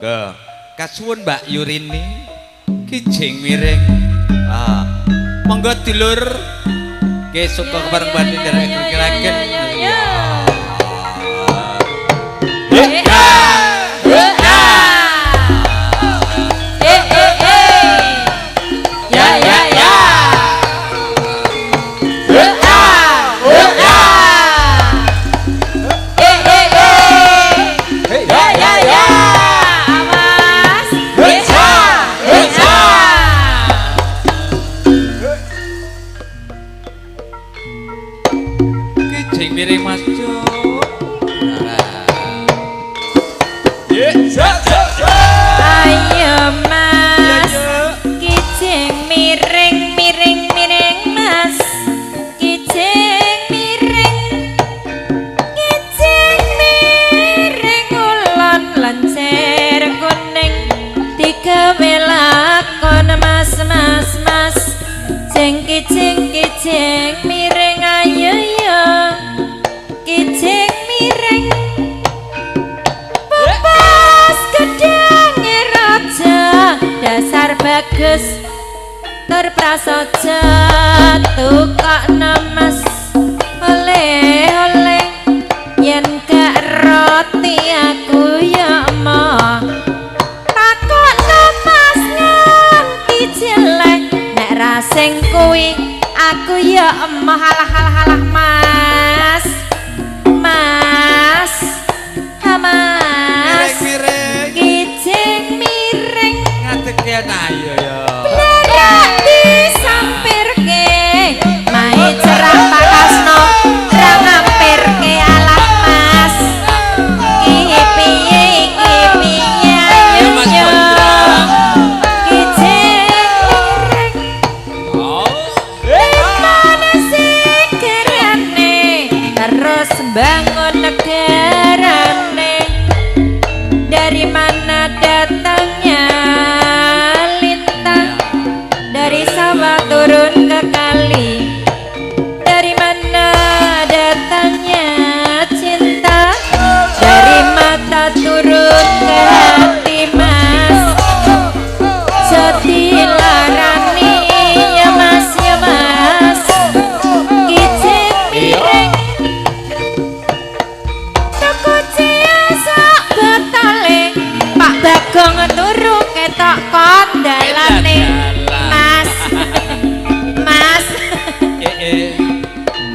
Kasuwun Mbak Yurini kijing miring. Ah, monggo dulur ke suka kepareng badhe nderek kiraken. Ya. Kijing miring Mas Jo. Ayo Mas, kijing miring miring miring Mas, kijing miring, kijing miring ulon lencer kuning digawe lakon Mas Mas Mas, jeng kijing kijing miring ayo yo, kijing miring. Dasar bagus tur prasaja tukokno Mas, oleh oleh yen gak roti aku ya emoh takokno Mas nganti jelek nek ra sing kuwi aku ya emoh. Halah halah halah Mas, Mas, ha Mas, kijing miring ayo ya. Blerak disampirke, mae cerah Pak Kasno ra ngampirke. Alah Mas, iki piye iki piye ayo yo, kijing miring. Dimana sikerane terus bangun negarane, dari mana datangnya lintang, dari sawah turun ke kali, dari mana datangnya cinta, dari mata turun ke hati Mas, jadi larani ya Mas ya Mas, kijing miring tuku sak botole Pak Bagong turu ketok kondalane Mas, Mas,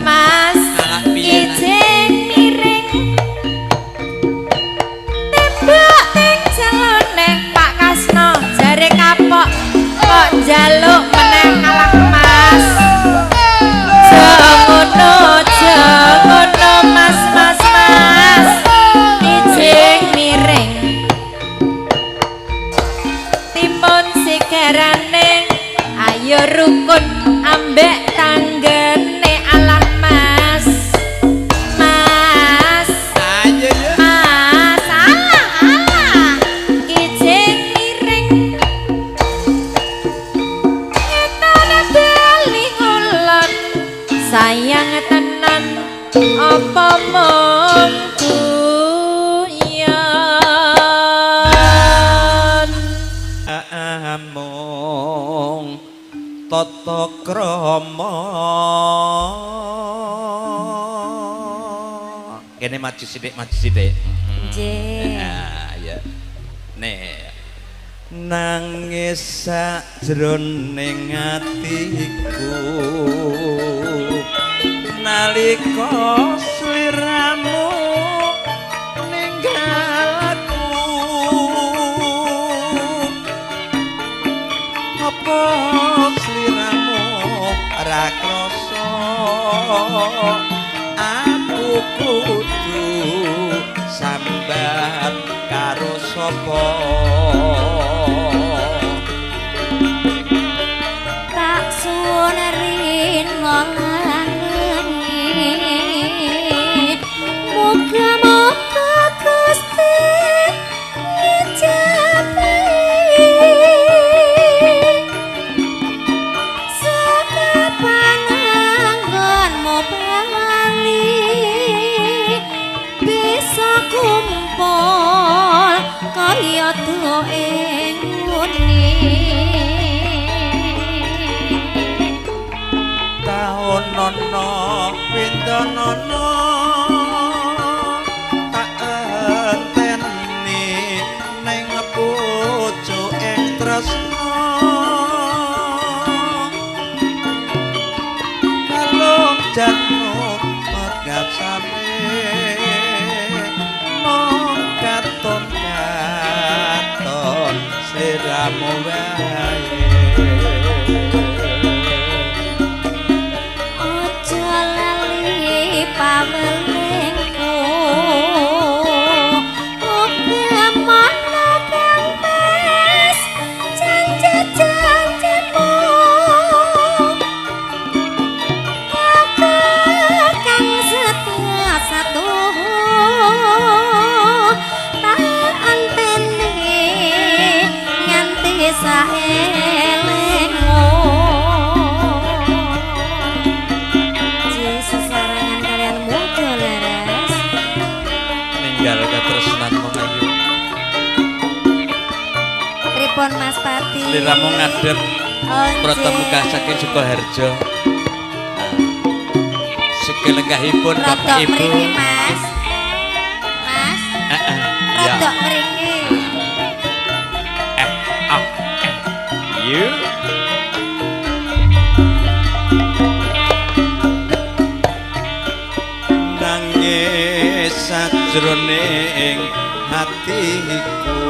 Mas, kijing miring tembok teng jalone Pak Kasno jare kapok kok njaluk meneh. Kalah Mas, aja ngono Mas Mas Mas, kijing miring timun sigarane ayo rukun ambek tanggane. Alah Mas, Mas, Ayo ya. Mas, alah alah kijing miring ngetone bali ngulon sayang tenan apa mung guyon. Amung tata krama. Kene maju sithik, maju sithik. Nggih. Nah, ya. Nek nangis sajroning atiku nalika sliramu ninggal aku, apa sliramu ora krasa aku kudu sambat karo sapa. Tak suwun rina lan wengi, muga-muga Gusti ngijabahi sekapan anggonmu bali bisa kumpul kaya. ing nguni. Taun ana windonono tak enteni ning pucuking tresna kalung janur megapsane mung katon katon sliramu wae. Aja lali pawelingku uga mono kang mas janji-janjimu aku kang setia satuhu tak anteni nganti saelengmu. Sesarengan kalian muda leres Ninggal katresnan mong ayu. Pripun Mas Pati? Sliramu ngadhep Oh, pratemuka saking Sukoharjo. Sekelenggahipun Bapak Rodok Ibu. mriki Mas. Mas, Heeh. Ya. rodok mriki. Eh, ah, eh. Yuk. Nangis sajroning hatiku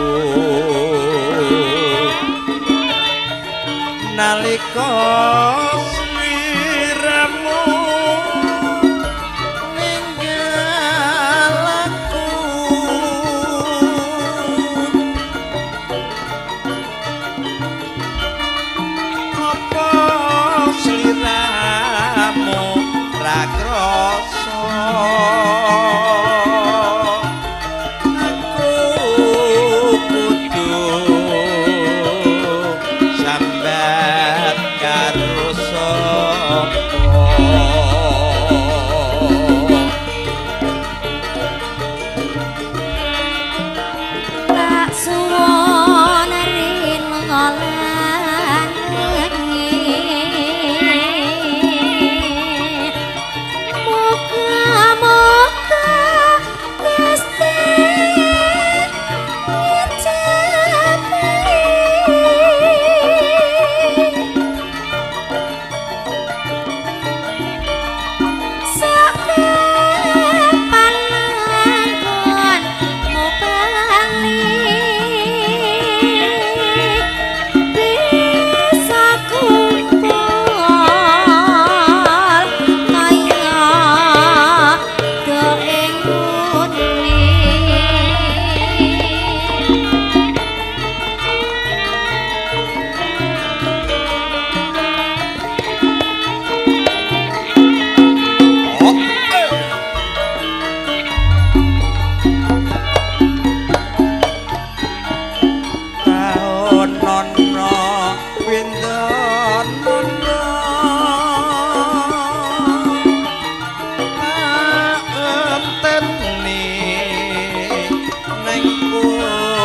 nalika sliramu ninggal aku. Apa sliramu ra krasa aku kudu sambat karo sapa. Tak suwun rino lan wengi. Muga-muga Gusti ngejabahi. Sakapan anggonmu bali bisa kumpul kaya do ing nguni. Taun nono windonono tak enteni ning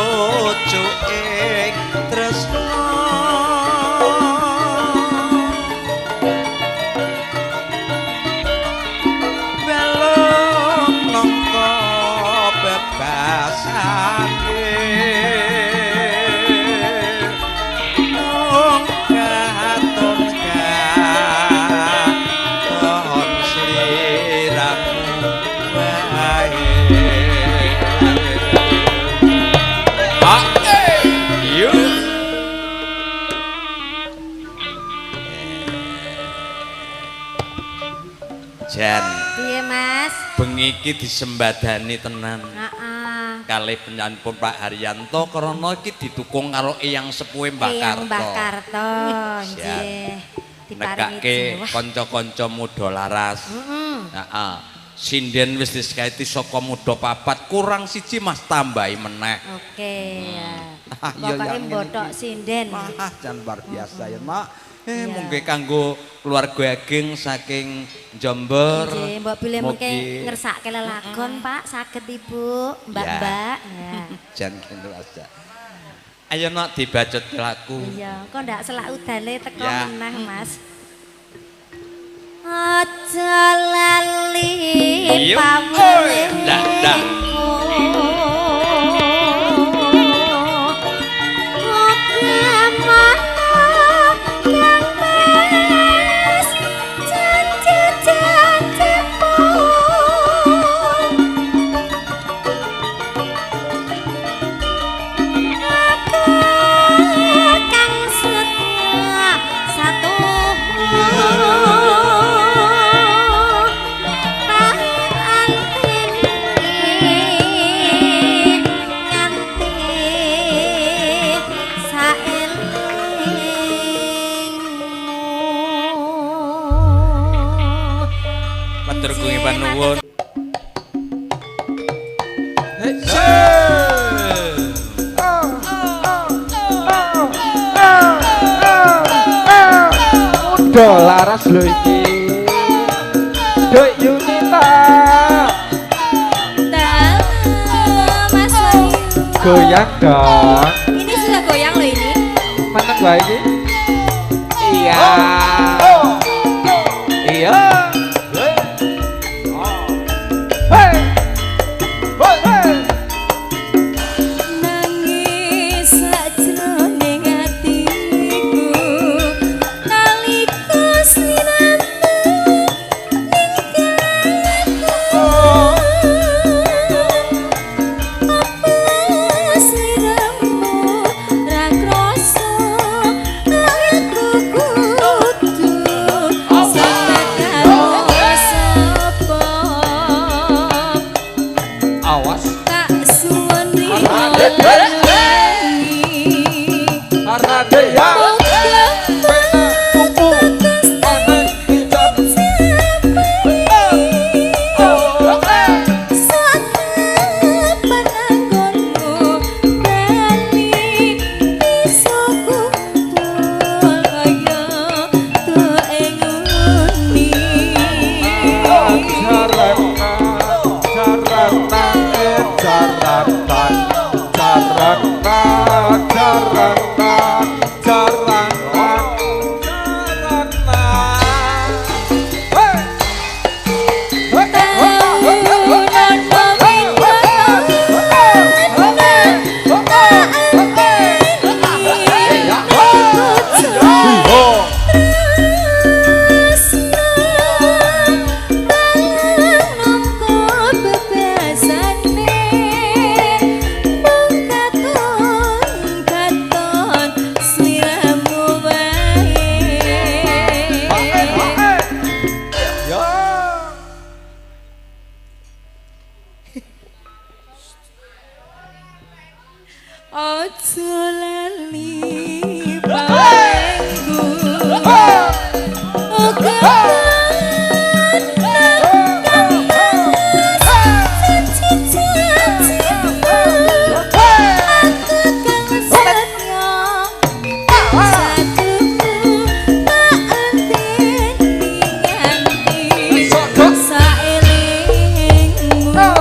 pucuking tresna belum nangka bebasane mung katon katon sliramu wae. Ah, eh, yuk. Jan, Piye Mas? bengi iki disembadani tenan. Heeh. Kalih panjenenganipun Pak Haryanto krana iki didukung karo Eyang Sepuhe Mbah Eyang Karto. Mbah Karto, Siap. nggih. Diparingi Nekake jawah. kanca-kanca muda laras. Heeh. Heeh. Sinden wis diskaiti saka muda papat kurang siji Mas tambahi meneh. Oke ya. Ah, iya, Pokoke ya, ngene mbothok iki. sinden. Wah, jan luar biasa ya, Mak. Iya. Mungkin kanggo keluarga ageng saking Jember. Nggih, mbok bilih mengke Mugi- ngersake lelagon, Pak, saged Ibu, Mbak-mbak. Ya. Jan gitu aja. Ayo nak dibacut laku. Iya, kok ndak selak udane teko Ya. Meneh, Mas. Aja lali Iya. pamrihku. Dah, dah. Matur panuwun. Udah laras lho iki. Duk Yunita. Mas Wahyu. Goyang dong. Ini sudah goyang loh ini. Meneng wae iki. Iya. Iya. Hey. Hey. Nangis sajroning atiku nalika sliramu ninggal aku. Apa sliramu ra krasa aku kudu sabar karo sapa? Awas. Tak suwun rina lan wengi. Arade ya. Muga Kupu. Jaratan, jaratan, jaratan, jaratan, jaratan. Hey. Ojo lali pawengku. Uga saelingmu.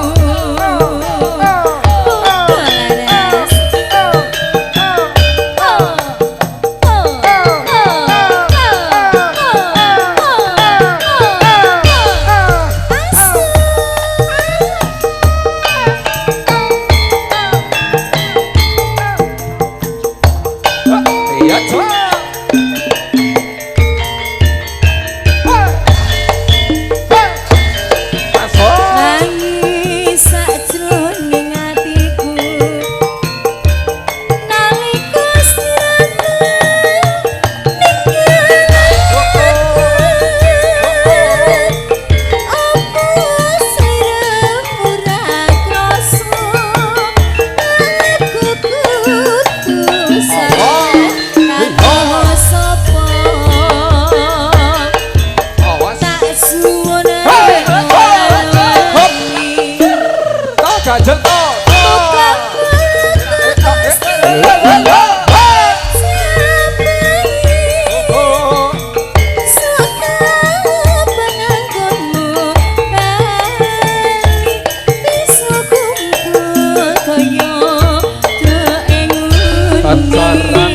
Jaran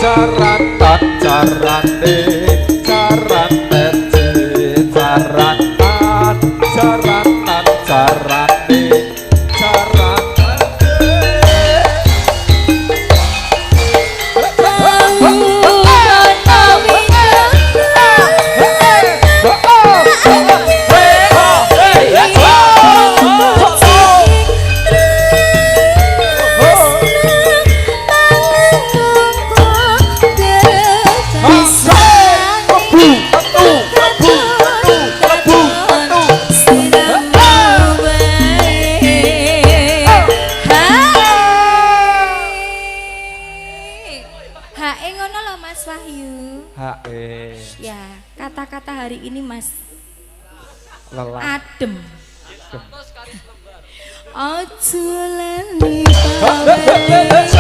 jaran jarane jaran tece jaran jaran jarane jaran. Hae ngono lho Mas Wahyu. Hae. Ya, kata-kata hari ini Mas lelah. Adem. Ojo lali pawelku.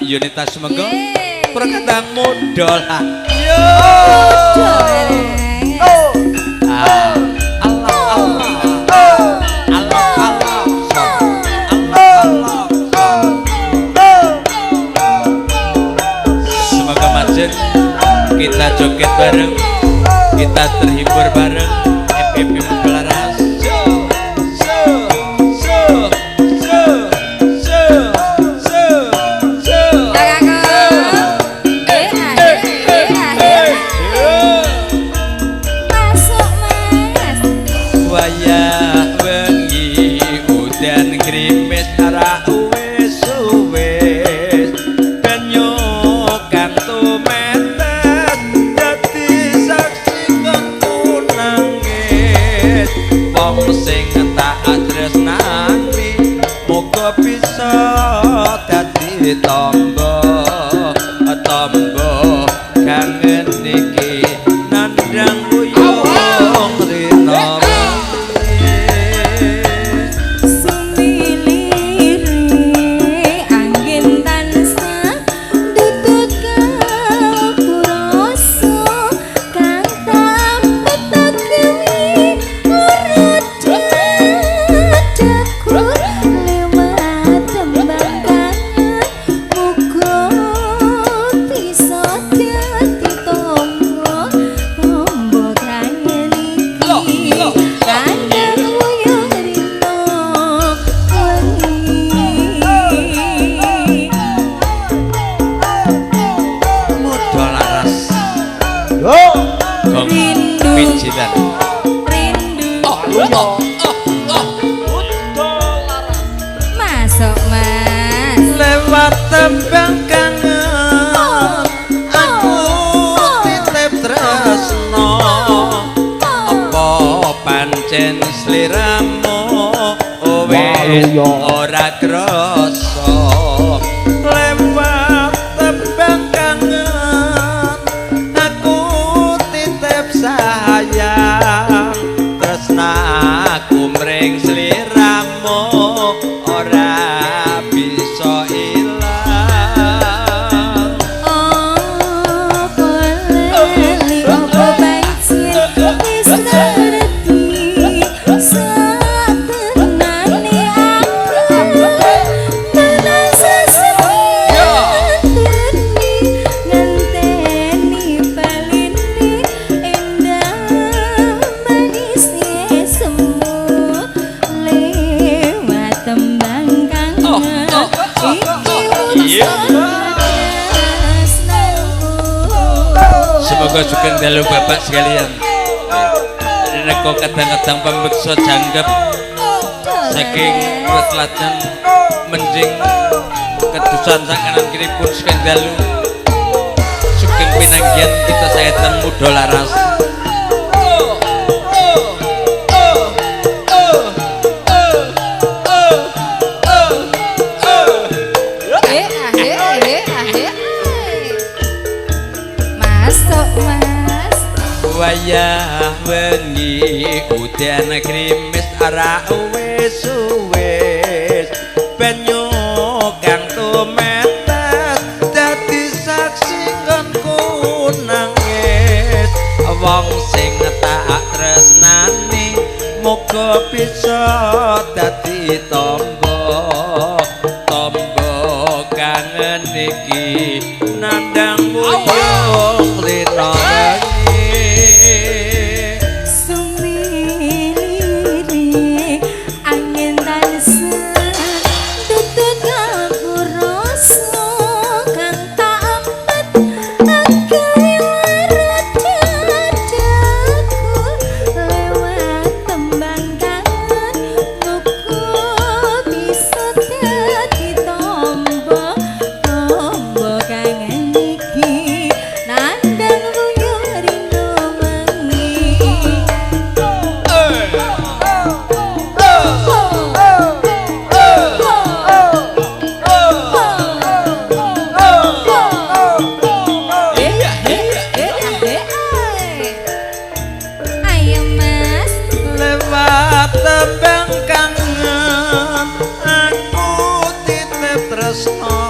Mbak Yunita semoga perkatang modal. Yo. Semoga macet kita joget bareng, kita terhibur bareng. FPP Mudolaras. Masuk Mas. Wayah wengi udan grimis ora wis wis banyu kang tumetes dadi saksi kanggo nangis wong sing tak tresnani muga bisa dadi tamba tamba kangen iki nandhang wuyung rina. Sumiliri angin tansah dutut kapurasa kang tampet gawe ora dadaku lewat tembang kangen muga bisa dadi tombo tombo kangen iki kandang wuyung rina wengi. Mudolaras. Gong Rindu. pijilan. Rindu. Masuk Mas. Lewat tembang kangen aku titip tresno apa pancen sliramu wis ora krasa lewat tembang kangen aku titip sayang tresnaku mring sliramu ora bisa ilang. Apa lali apa pancen wis ngerti satenane aku tenan sesenteni ngenteni baline endah manis semu lewat tembang kangen iki Semoga sugeng dalu bapak sekalian. Rineko kadang-kadang pameksa janggep saking Wetlatan menjing kedusan sakanan kiri pun sugeng dalu. Sugeng pinanggihan kita sayatan Mudolaras. Masuk Mas. Wayah wengi udan grimis ora wis wis banyu kang tumetes dadi saksi nggonku nangis wong sing tak tresnani muga bisa dadi tamba tamba kangen iki nandhang wuyung rina wengi. Sumiliri angin tansah tutut kapurasa kang tampet agawe lara dadaku lewat tembang kangen muga bisa dadi tombo tombo kangen iki nandhang wuyung rina wengi. Ayo Mas. Lewat tembang kangen aku titip tresno.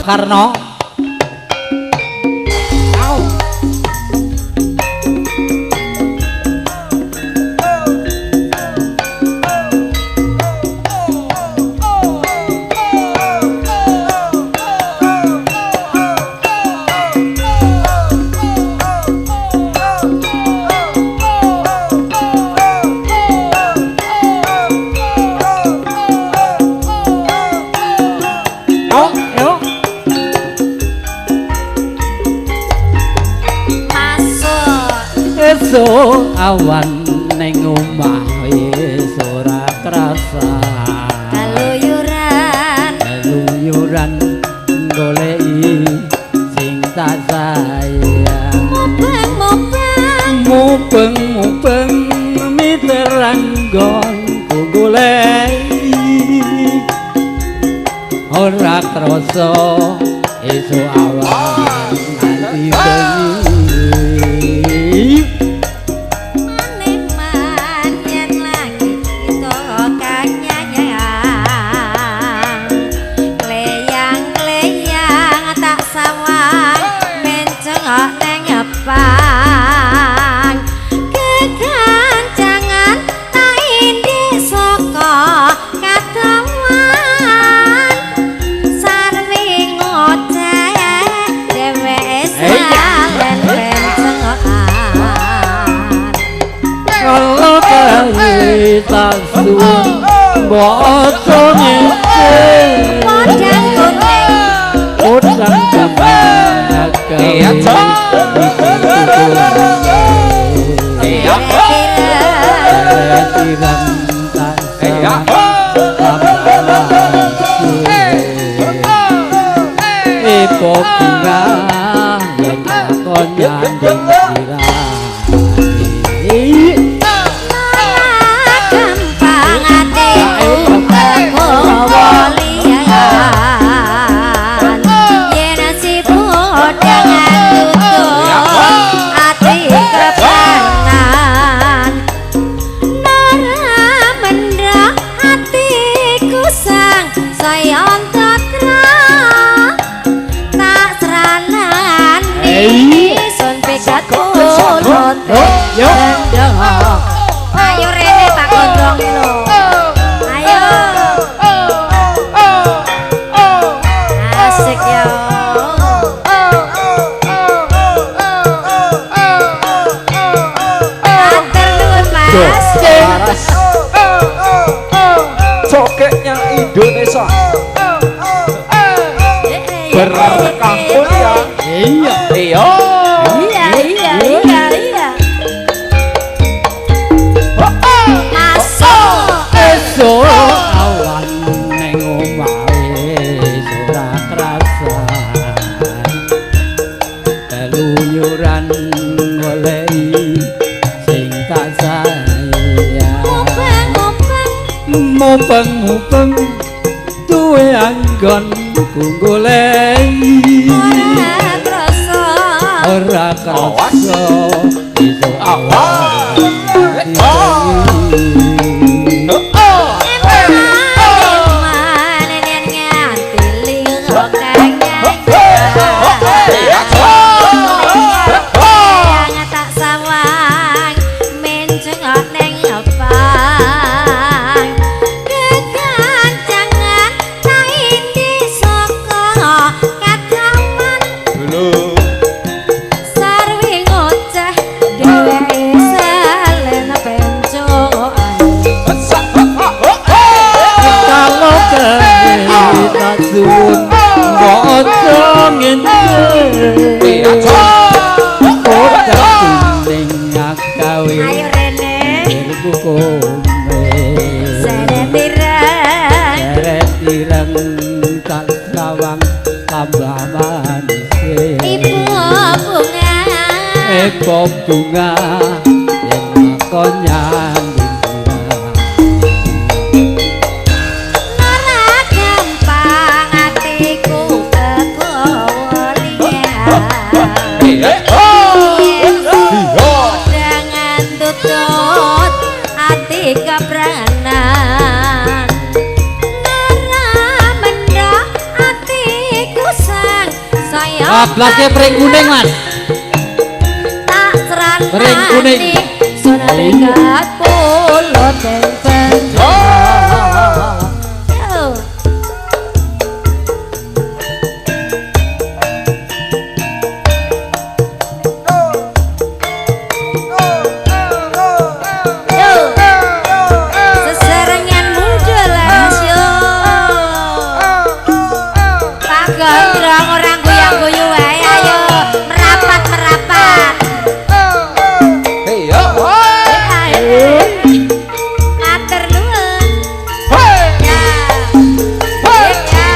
Karno. Au. Yo, yo. Masuk. Esuk awan ning omah wis ora krasa. Keluyuran. Keluyuran goleki sing tak sayang. Mubeng-mubeng. Mubeng-mubeng miter anggonku goleki. Ora krasa esuk awan nganti bengi. Maneman yen lagi kita kanyayang. Kleyang-kleyang tak sawang mencengok neng pang. Kegancangan tak indik saka katawan. Sarwi ngoceh dheweke salen pencengokan. Kalau kae tak suwun mbok aja ngece. Podang kuning Podang kuning Iya, Cok. Iya. Tirang tak Iya. Ipo bunga yen lakon nyanding sirah. Gampang atiku kegawa liyan. Yen si podang tutup ati kepanan. Nara mendha atiku sang saya antatra. Tak sranani sun pikat kulon. Yo. Ayo rene Pak Gondrong iki lho. Ayo. Asik ya. Matur nuwun Mas. Laras. Cokeknya Indonesia. Berkah mulia. Iya. Iya. Iya iya iya iya. Masuk. Esuk awan ning omah wis ora krasa. Keluyuran goleki sing tak sayang. Mubeng-mubeng Mubeng-mubeng duwe anggonku goleki. ora krasa. Ora krasa esuk awan Eman yen nganti liya kanyayang. Yang tak sawang mencengok neng pang. Kegancangan tak indi saka kataman. Dulu. Sarwi ngoceh dheweke salen pencokan. Kalau kae tak suwun mbok aja ngene. Podang kuning agawe Ayo rene. irku kome. Seret ireng. Seret ireng tak sawang tambah manis. Ibu bunga. Eko bunga yen lakon nyanding sirah. Ora gampang atiku kegawa liyan. Dengan tutut ati kepranan. Ora mendha atiku sang Bablas ke pring kuning, Mas. Tak serang Pring kuning. Sunan pulo tempen. Yo. Yo. Seserengan muda las yo. Pak Gondrong orang goyang-goyu wae ayo merapat merapat. Hey yo. Matur nuwun. Ya. Ya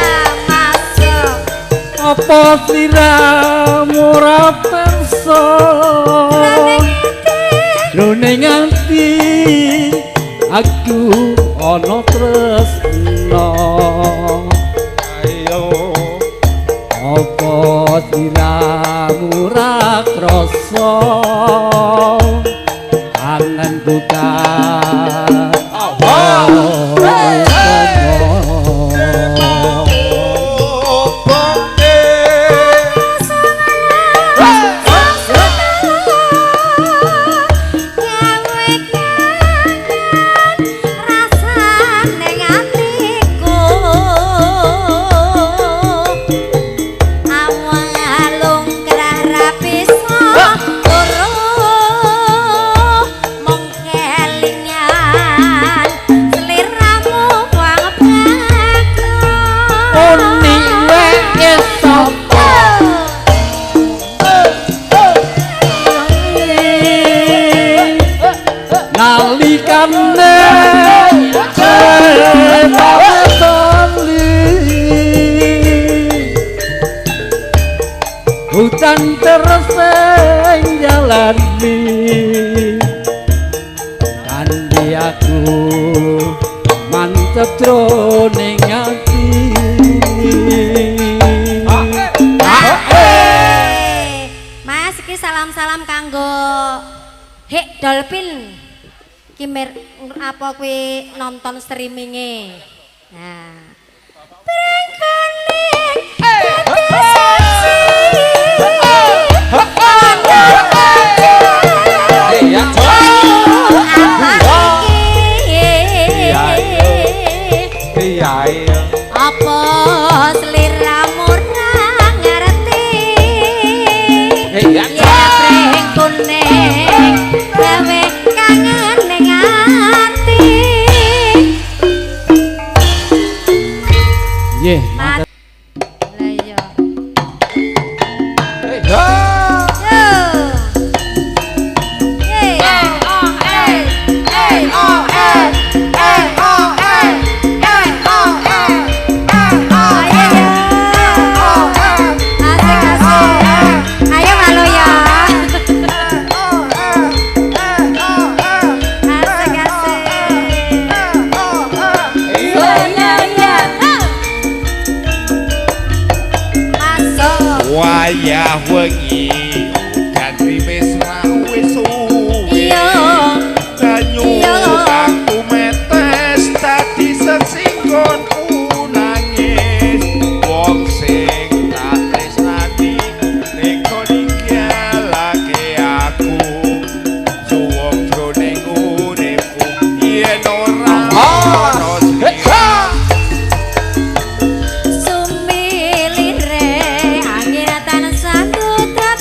masuk. Apa sliramu ora perso? Jroning ati aku ana tresna. Ayo. Apa sliramu ora krasa? Kangen bukan Gawe kangen rasane atiku. Awalung krah bisa turu mung kelingan sliramu wong bakal. Uni wae sapa nalikane hutan terseng jalani kandi aku mantep jroning ati. Mas iki salam-salam kanggo Hek Dolphin. Ki apa kuwi nonton streaminge. Nah. Prengkone dadi saksi. Iya. Apa iki? Iya iya. Apa sliramu ora ngerti? Iya. Ya pring kuning gawe kangen ning ati. Nggih. Lah iya. Hey yo. Yo. Ye. Ayo ya. Asik asik. Ayo malu ya. Asik asik. Iya. Iya iya. Masuk. Wayah wengi udan wis ra wis suwe. Iya. Banyu Iya. kang tumetes dadi seksi nggonku nangis. Wong sing tak tresnani tega ninggalake aku. Suwung jroning uripku yen ora ana sliramu. Sumilire angin tansah nutrap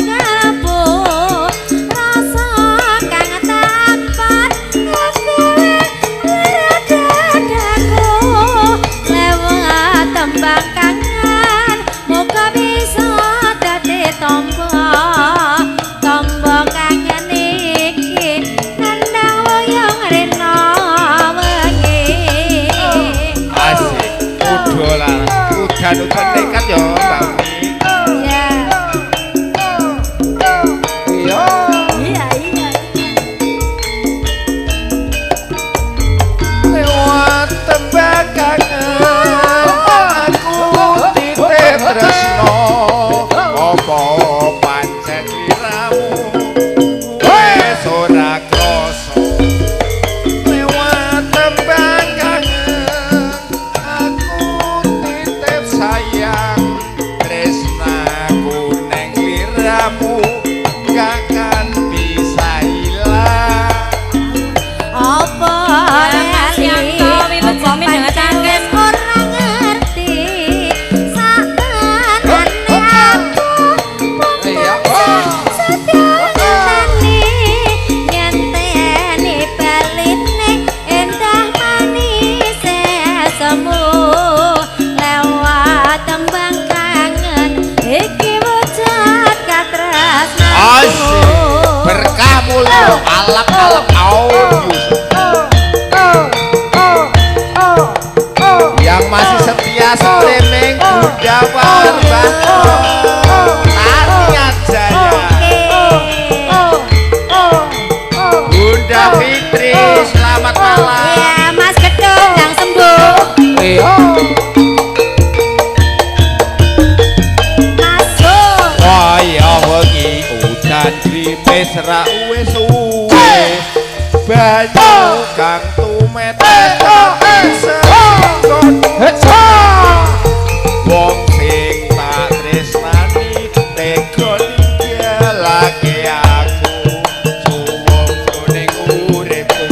Ra wis suwe banyu kang tumetes wong sing tak tresnani tega ninggalake aku suwung jroning uripku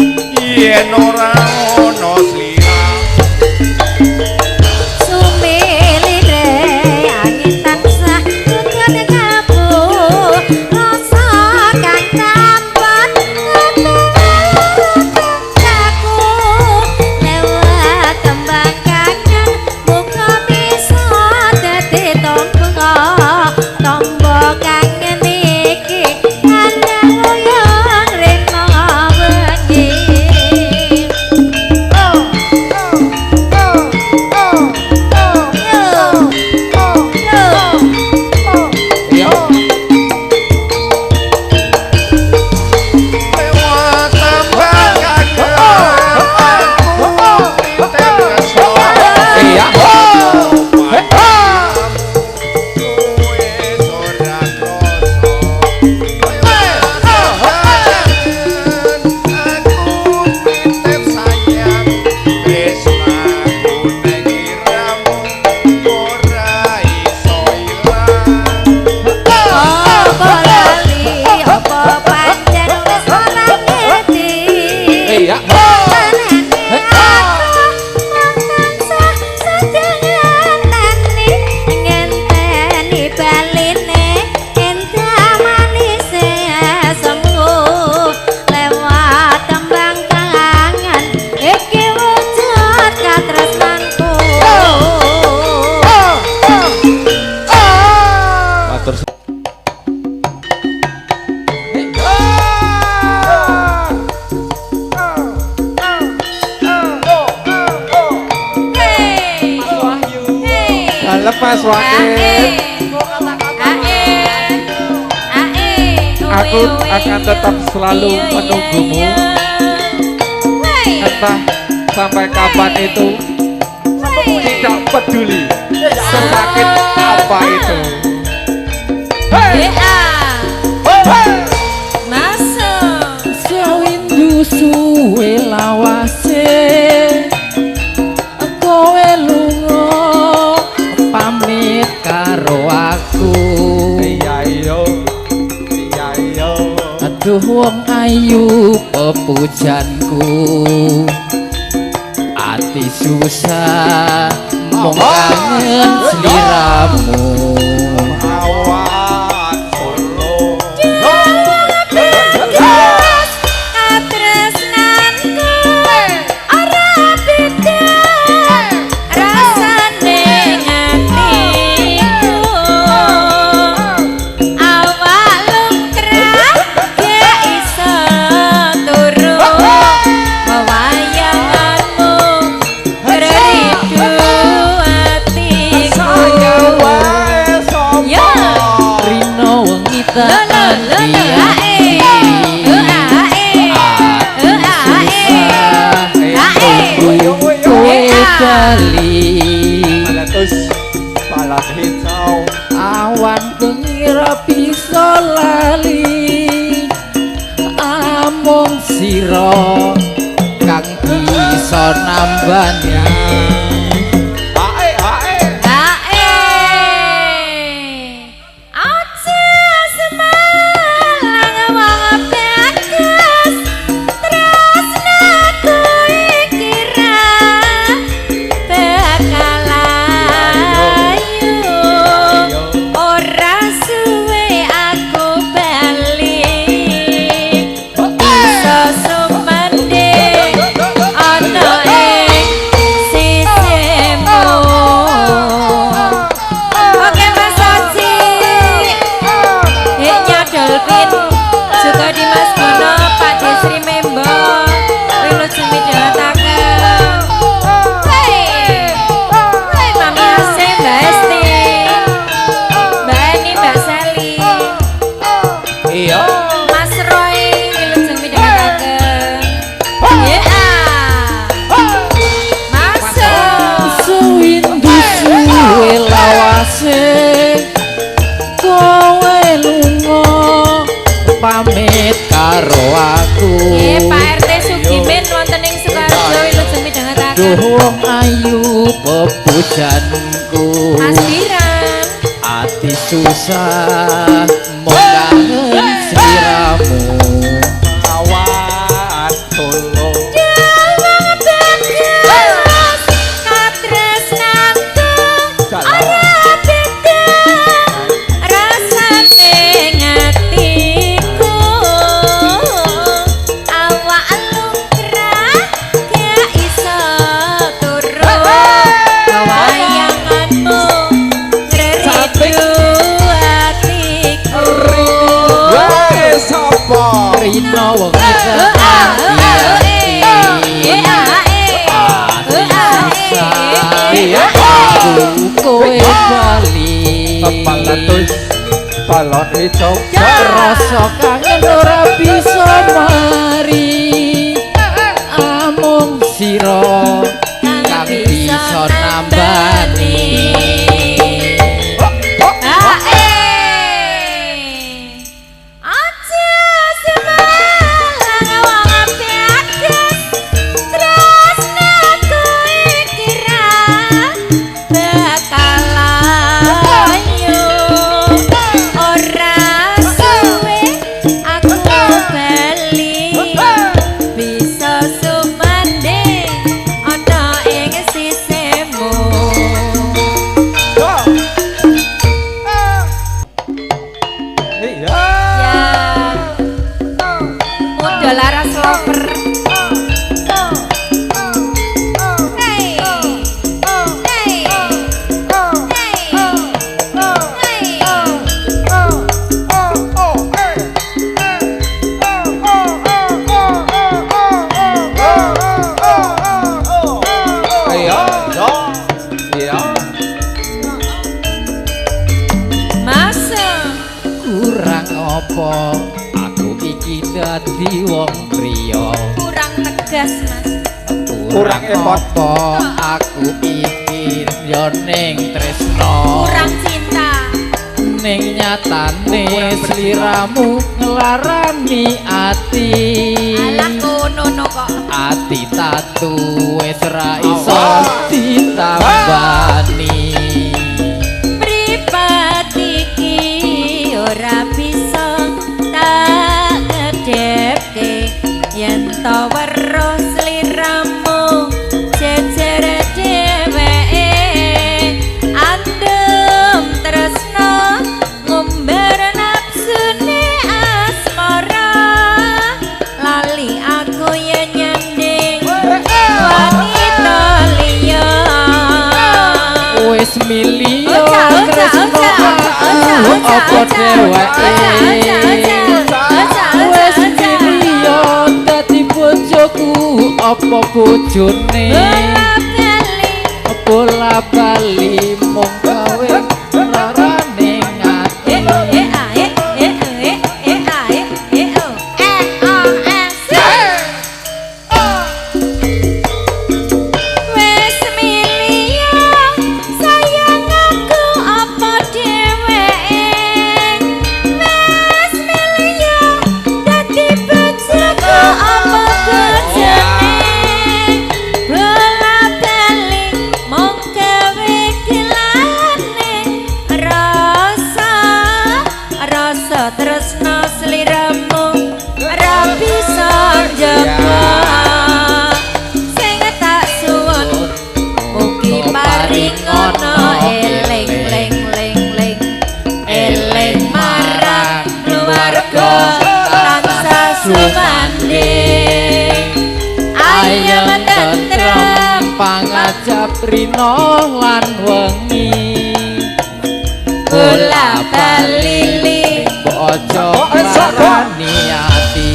yen ora ana sliramu. Sumilire angin tansah nutut kabur rasa kang tampan aku lewat tembang kangen muga bisa dadi tombo tombo kangen iki kandang uyung rena wengi. Yo, yo. Lewat tambang kangen aku titip tresno. Iya. Wis ora krasa. Aku titip sayang tresnaku ning liramu ora iso ilang. Apa lali, apa pancen wis ora ngerti. Iya. Tenane aku mung tansah setia ngenteni, ngenteni baline endah manise asemku. Lewat tembang kangen iki wujud katresnanku. Matur Hey. Hey. Dalem Mas Wakil. Aku akan tetap selalu menunggumu. Entah sampai kapan itu, tidak peduli sesakit apa itu. Hey! Masuk. Sawindu suwe lawase kowe lunga pamit karo aku. Iya iya. Iya iya. Aduh wong ayu pepujanku, ati susah mung kangen sliramu. Awan Solo. Bagas katresnanku ora beda rasane atiku. Awak lungkrah gak iso turu wewayanganmu rindu atiku. Ya. Rino wengi Lo tak lo lo lo ae. Oh ae. Oh ae. Ae. Kowe bali Meletus palat hijau. awan bengi ra bisa lali amung sira kang bisa nambani. Ae ae. Ae. Aja semalang wong bagas tresnaku iki ra bakal ayu. Ora suwe aku bali iso sumandhing ana ing sisihmu. Oke Mas Oji, Heknya Dolphin, juga di Mas Gono, Pak Desri Membo, Wilujeng midhangetaken. Hei, hei Mami Ase, Mbak Esti, Mbak Eni, Mbak Sally, Iya. Mas Roy, wilujeng midhangetaken. Yeah. Masuk. Suwindu suwe lawase kowe lunga pamit Pujanku Mas Diran ati susah mung kangen sliramu Awan tolong Dawang bagas katresnanku ora beda rasane ngatiku awak lungkrah gak iso turu wayanganmu ngreridu atiku Wae sapa Rino wengi kowe bali Palatus balon ijo rasa kangen ora bisa mari amung sira kang bisa nambani. Aja semalang wong bagas tresnaku iki ra bakal layu ora suwe aku bali bisa sumandhing ana ing sisihmu. Iya. Ya. Muda laras lover. Hey. Hey. Hey. Hey. Iya. Iya. Masa kurang apa aku iki dadi wong priya kurang tegas, Mas. Kurang epot. apa aku iki yo ning tresno Kurang cinta. ning nyatane sliramu nglarani ati Alah ngono no kok. Ati tatu wis ra iso ditambani Mripat iki ora bisa tak ngedepke yen to weruh sliramu jejer dheweke andem tresno ngumbar nafsune asmara lali aku yen nyanding wanita liya. Wis milio Oja, oja, tresno oja, oja, aku oja, apa oja, dheweke oja, oja, oja, oja, wis oja. milio dadi bojoku apa bojone Bola bali bola bali mung gawe larane ati eh eh a eh eh eh eh a eh eh o eh o s. Wis milio sayang aku apa dheweke wis milio dadi bojoku apa bojone bola bali mung gawe gilane rasa rasa tresno sliramu ora bisa njaga sing tak suwun mugi paringono eling ling ling ling eling marang keluarga tansah sumandhing ayem tentrem pangajap rino lan wengi bola bali li ojo larani ati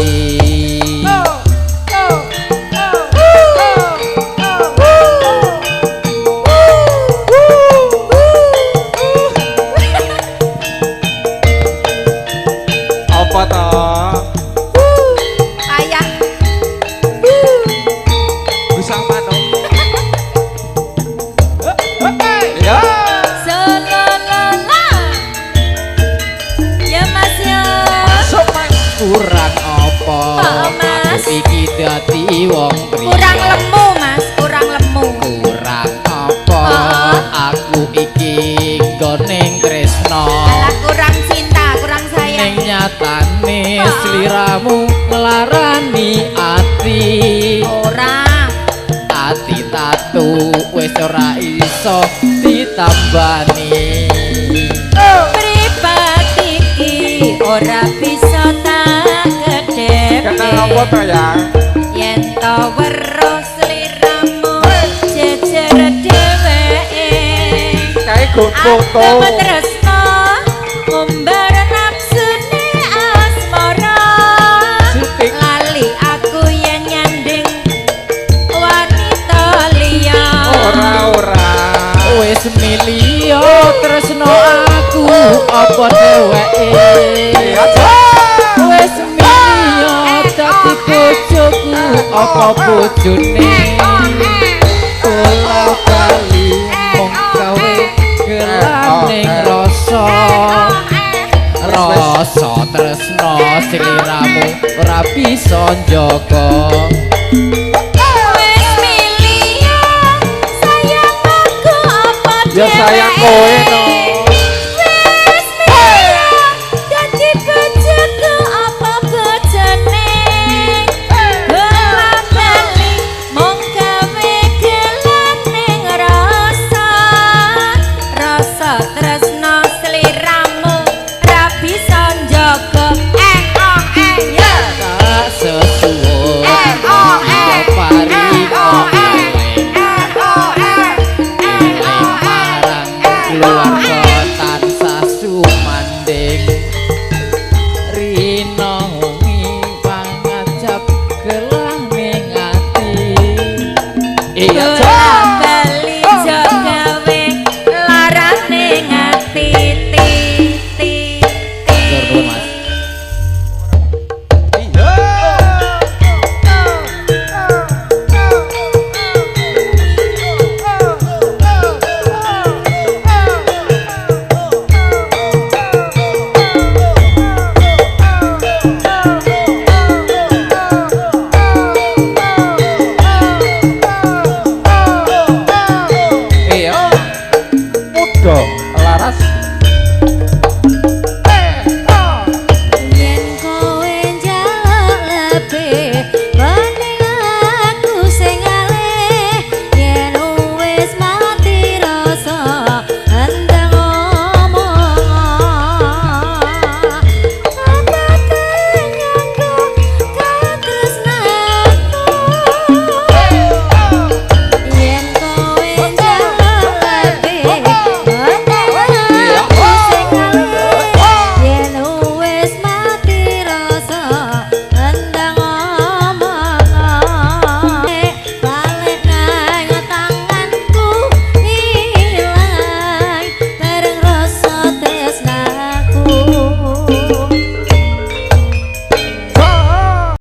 Apa toh? Ayah Bisa manuk. Ya. Sololola. Ya Mas ya. Masuk Mas. Kurang Sliramu nglarani ati. Ora. Ati tatu wis ora iso ditambani. Mripat iki ora bisa tak kedhepe. Kena apa to ya? Yen to weruh sliramu jejer dheweke. Kae go foto. Aku tresno ngumbar nafsune asmara. Sitik. Lali aku yen nyanding wanita liya. Ora ora. Wis milio tresno aku apa dheweke. Wis milio dadi bojoku apa bojone. Kula bali mung gawe gelaning rasa. Rasa tresno sliramu ora bisa njaga. Wis milio sayang aku apa Ya sayang kowe no.